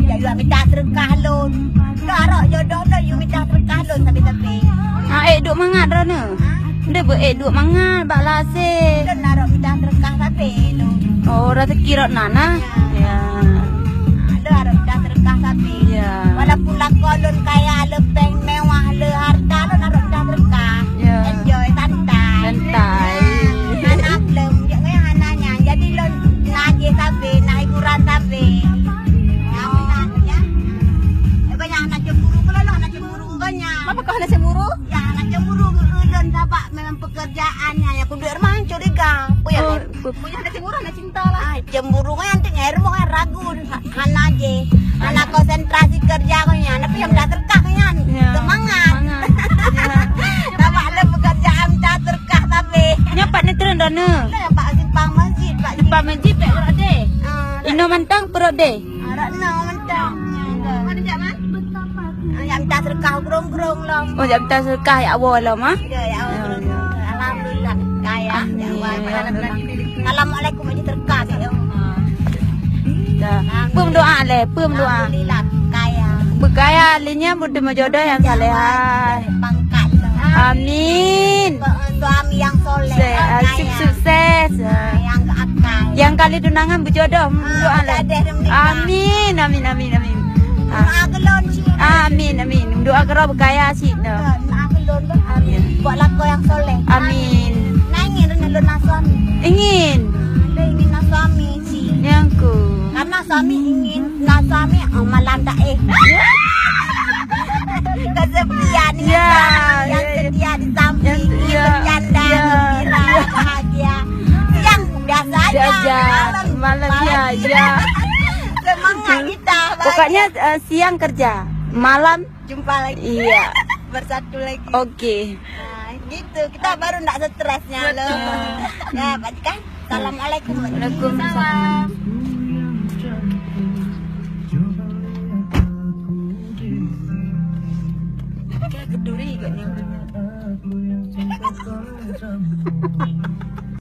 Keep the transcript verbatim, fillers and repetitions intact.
Jak yue mita seudeukah lôn. Lôn arok jodoh lôn, yue mita seudeukah lôn sabe-sabe. Ah, ék duek mangat droeneuh. Nde beu ék duek mangat bak lasé. Lôn arok mita seudeukah sabe lôn. Oh, rezeki rot na, nah. Ya. Lôn arok mita seudeukah sabe. Ya. Walaupun lakoe lôn kaya, le péng mewah, le harta, lôn arok mita seudeukah. Ya. Enjoy, santai. Santai. Hana problem, jak ngon hana nyan. Jadi lôn na jih sabe, na hiburan sabe. Ya, benar, ya. Eh, banyak anak cemburu pula lah, anak cemburu banyak. Apa kau anak cemburu? Ya, anak cemburu ulôn sabab memang pekerjaan nyan, nyang kuduek rumah curiga. Apa ya? Oh, punya anak cemburu, anak cinta lah. Ah, cemburu kan nanti ngai rumah kan ragu. Hana jih. Hana konsentrasi kerja ko nyan. Tapi nyang dah terkah ko nyan. Ya. Semangat. Semangat. Ya. Nampak ada pekerjaan dah terkah tapi. Nyoe pat neutreun droeneuh? Nyoe pat simpang masjid, Pak. Simpang masjid, Pak, Rode. Ah, inoe mantong Rode. Ah, Rode mantong. Mana jak, Man? Ah, jak minta sedekah grong-grong lom. Oh, jak minta sedekah ya Allah lom, ah? Ya, ya Allah. Alhamdulillah. Kaya. Amin. Ya Allah. Assalamualaikum, Haji Terkah, ya Allah. Dah. Peue meudoa lé, peue meudoa. Alhamdulillah, kaya. Beukaya lé nyan beutôi meujodoh nyang salehah. Pangkat. Amin. Suami yang soleh, Se-, ah, kaya. Sukses. Yang akal. Nyang kali tunangan beujodoh, ah, meudoa lé. Amin. Amin, amin, amin, amin. Ah. Doa keu lôn cit. Amin, amin. Doa keu droe beukaya cit, noh. Doa keu lôn, bah. Amin. Ya. Buat lakoe nyang soleh. Amin. Nah, ingin lôn na suami. Ingin. Lôn ingin na suami cit. Nyang ku. Karena suami ingin na suami, oh, malam tak, eh. Kesepian, ya, yang setia di samping, ya, bercanda, ya, gembira, ya, bahagia. Siang biasa aja, biasa aja. Malam, malam, ya, ya. Semangat kita. Pokoknya, eh, siang kerja, malam jumpa lagi. Iya. Bersatu lagi. Oke. Nah, gitu. Kita baru ndak stresnya loh. Betul. Ya, Pak Jikan. Assalamualaikum. Waalaikumsalam. Kayak keduri gak nih.